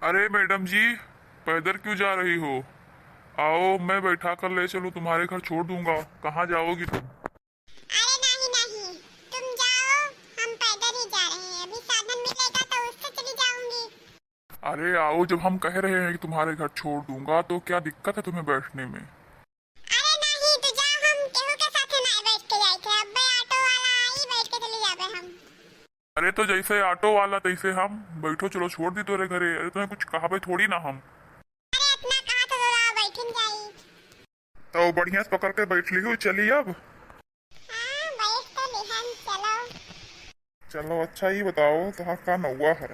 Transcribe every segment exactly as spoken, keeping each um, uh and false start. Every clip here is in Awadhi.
अरे मैडम जी, पैदल क्यों जा रही हो? आओ, मैं बैठा कर ले चलूं, तुम्हारे घर छोड़ दूंगा। कहाँ जाओगी तुम? अरे नहीं, नहीं, तुम जाओ, हम पैदल ही जा रहे हैं। अभी साधन मिलेगा तो उससे चली जाऊंगी। अरे आओ, जब हम कह रहे हैं कि तुम्हारे घर छोड़ दूंगा, तो क्या दिक्कत है तुम्हें बैठने में? अरे नहीं, तो जाओ, हम केहू के साथे नहीं बैठ के जाए थे। अबे ऑटो वाला आई, बैठ के चली जाबे हम। अरे तो जैसे ऑटो वाला तैसे हम। बैठो, चलो छोड़ दी तोरे घरे। अरे तुम्हें कुछ कहबे थोड़ी ना हम। अरे इतना कहा तो, चलो बैठन जाई। तो बढ़िया से पकड़ के बैठ लिहू, चली अब। हाँ, बैठ तो लिहन, चलो। चलो, अच्छा, ई बताओ, तोहार का नौवा है?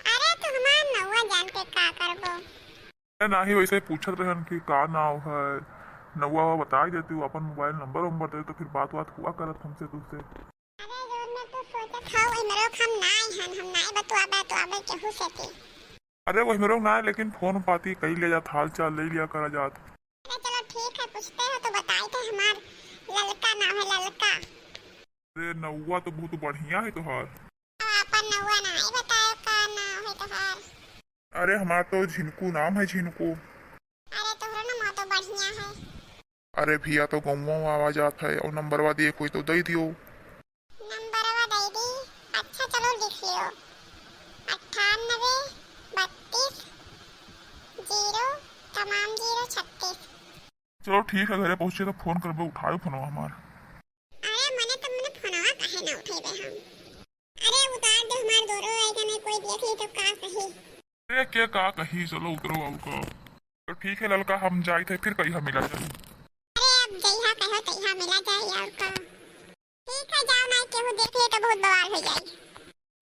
अरे, तू हमार नौवा जान के का करबो? अरे, नाही, वैसे पूछत रहन कि का नाव है, नौवा बताई देती, वो अपन मोबाइल नंबर वंबर दे, तो फिर बात वात हुआ करत हमसे, तुझसे। अरे, जौन में तू सोचत हौ, वही में रोक, हम नाई हन, हम नाई बतुआबे, बतुआबे केहू से के। अरे, वही में रोक ना, लेकिन फोन पाती कई ले जात, हाल चाल ले लिया करा जात। अरे चलो ठीक है, पूछते हो तो बताई थे, हमार ललका नाम है, ललका। अरे नौवा तो बहुत बढ़िया है तोहार। अब आपन नौवा नाई बतायो का नाम है तोहार? अरे हमार तो झिनकू नाम है, झिनकू। अरे तोहरो नाम तो बढ़िया है। अरे भैया तो गौवा में आवा जात है और नंबरवा दिए कोई तो दे दियो। नंबरवा दे दी। अच्छा चलो लिख लियो, अट्ठानबे बत्तीस जीरो तमाम जीरो छत्तीस। चलो ठीक है, घरे पहुँचे तो फोन करबे, उठाओ फोनवा हमार। अरे मने तो मने फोनवा काहे ना उठेबे हम? अरे उतार दे हमार दोनों, ऐसा नहीं कोई देख ली तो का कही? अरे के का कही, चलो उतरो और का। तो ठीक है ललका, हम जाइत है, फिर कहिया मिला जाई। अरे अब जइहा कहो तइहा मिला जाई और का। ठीक है जाओ, नहीं केहू देख ले तो बहुत बवाल हो जाई।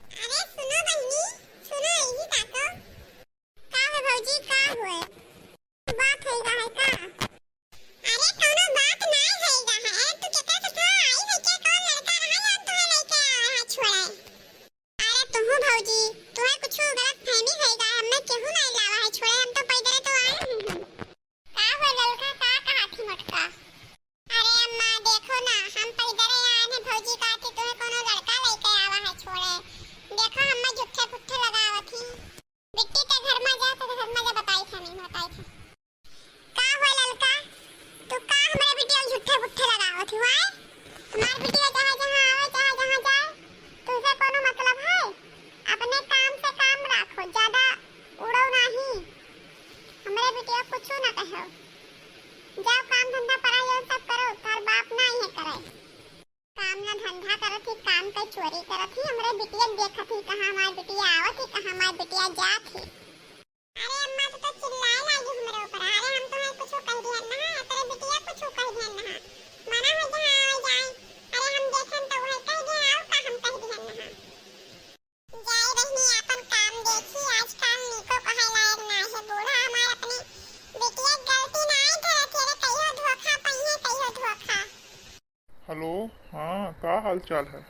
अरे सुनो बहिनी, सुनो यही ताको। का है भौजी, का हुए? बात होइगा है का? अरे कौनो बात नहीं होइगा है, तू केकरा से कहा आई है, के कौन लड़का रहा यार तुम्हें लेके आया है छोड़े? अरे तुहू भौजी, तुम्हें कुछ गलत फहमी होइगा है, हमें केहू नहीं लावा है छोड़े, हम तो पैदल तो आए हैं। का हो ललका, का कहा थी मोटका? अरे अम्मा देखो ना, हम पैदल आए हैं भौजी, कहा थी तुम्हें कौनो लड़का लेके आवा है छोड़े, देखो हमें झूठे फुट्ठे लगावत ही। बिट्टी के घर में जा, तो घर में जा बताई थे, नहीं बताई थे। का हो ललका, तू का हमरे बिटिया झूठे फुट्ठे लगावत हुआ है? हमार बिटिया चाहे जहाँ आवे, चाहे जहाँ जाए, तुझसे कोनो मतलब है? अपने काम से काम राखो, ज्यादा उड़ो नहीं। हमरे बिटिया कुछ ना कहो, जाओ काम धंधा पढ़ाई और सब करो, तार बाप ना ये करे। काम ना धंधा करत ही, काम के चोरी करत ही, हमरे बिटिया देखत ही, कहाँ हमार बिटिया आवत ही, कहाँ हमार बिटिया जात ही। अरे अम्मा, तू तो चिल्लाए लागी हमरे ऊपर। अरे हम तुम्हें कुछ कह दिहन ना, तेरे बिटिया कुछ कह दिहन ना। मना हो जहाँ आ जाए। अरे हम देखें तो वही कह दिहन, और का हम कह दिहन ना। जाए बहिनी, आपन काम देखी, आजकल निको कहे लायक ना है। बूढ़ा हमार अपने बिटिया गलती ना आई धरत, अरे कहियो धोखा पइहे, कहियो धोखा। हेलो, हाँ, का हाल चाल है?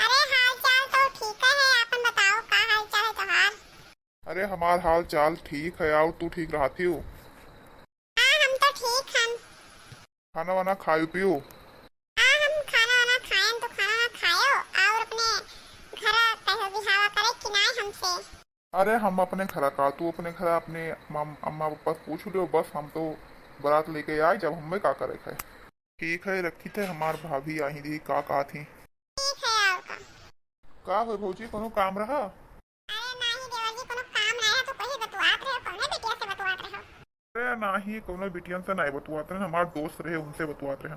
अरे हाल चाल तो ठीक है, आपन बताओ का हाल चाल है तोहार? अरे हमार हाल चाल ठीक है, और तू ठीक रहती हो? हाँ हम तो ठीक हन। खाना वाना खायो पियो? हाँ हम खाना वाना खाएन तो खाना ना खायो, और अपने घर कहो बिहावा करे कि नाय हमसे? अरे हम अपने घर का, तू अपने घर अपने माम-, अम्मा पापा से पूछ लियो, बस हम तो बारात लेके आए, जब हमें का करे है। ठीक है, रखी थे, हमार भाभी आई दी, का कहा थी? ठीक है, और का? का हो भौजी, कोनो काम रहा? अरे नाही देवर जी, कोनो काम नहीं है, तो कहीं बतुआत रहे, कौने बिटिया से बतुआत रहे? अरे नाही, कोनो बिटियन से नहीं बतुआत रहे, हमार दोस्त रहे, उनसे बतुआत रहे।